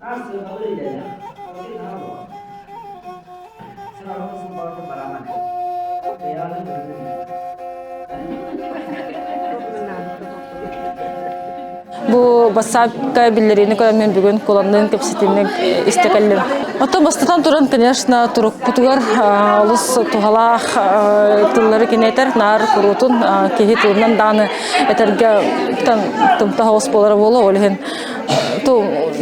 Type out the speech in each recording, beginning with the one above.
Бу бассаапка биллэриини көрөн бүгүн куланныын кэпсэтиини истэ кэллим. Оттон бастатан туран, конечно, турукпутугар олус туһалаах тыллары кини этэр, наар куруутун киһи тылынан даҕаны этэргэ тымта соҕус буолара буолуо, ол иһин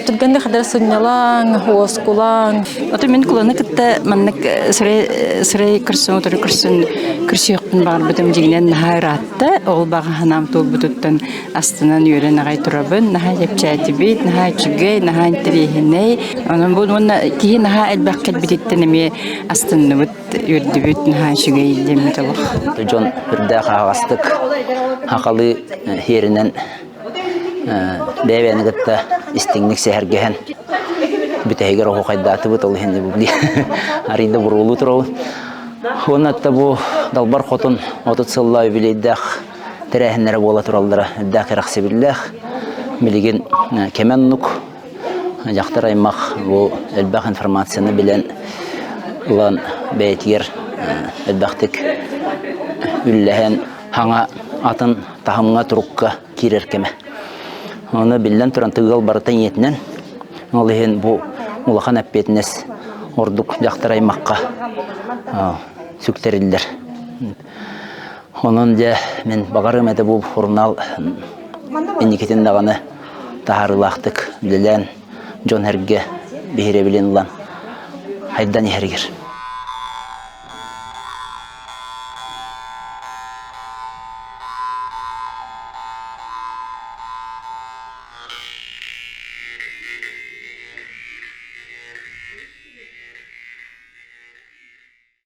түргэнник хадара сынньалаҥ, уоскулаҥ. Ото мин куланы кытта маннык сырай сырай көрсөн утары көрсөн көрсүөхпүн баҕарбытым дьиҥинэн наһаа ыраатта. Ол баҕа санаам туолбутуттан астынан үөрэн аҕай турабын. Наһаа чэпчээтибит, наһаа үчүгэй, наһаа интэриэһинэй. Онон бу уонна киһи наһаа элбэх кэлбититтэн эмиэ астынныбыт, үөрдүбүт, наһаа үчүгэй дэммит олох. Дьон үрдээх аһаҕастык хахалыы сиэринэн бэйэ-бэйэни кытта истиҥник сэһэргэһэн бүтэһигэр оһуохайдаатыбыт, ол иһин арыйда буруолуу турабын. Уонна бу Далбар Хотун 30 сыллаах юбилейдаах тэрээһиннэрэ буола тураллара элбэх кэрэхсэбиллээх. Билигин кэмэ оннук дьахтар аймах бу элбэх информацияны билэн ылан бэйэтигэр элбэхтик үллэһэн хаҥа атын таһымҥа турукка киирэр кэмэ. Ону биллэн туран тыал барыта ийэтинэн ол иһин бу улахан эппиэтинэс ордук дьахтар аймахха сүктэриллэр. Онон дьэ мин баҕарыам этэ бу сурунаал инникитин даҕаны таһаарыылаахтык үлэлээн дьон-сэргэ биһирэбилин ылан хайдан иһэригэр.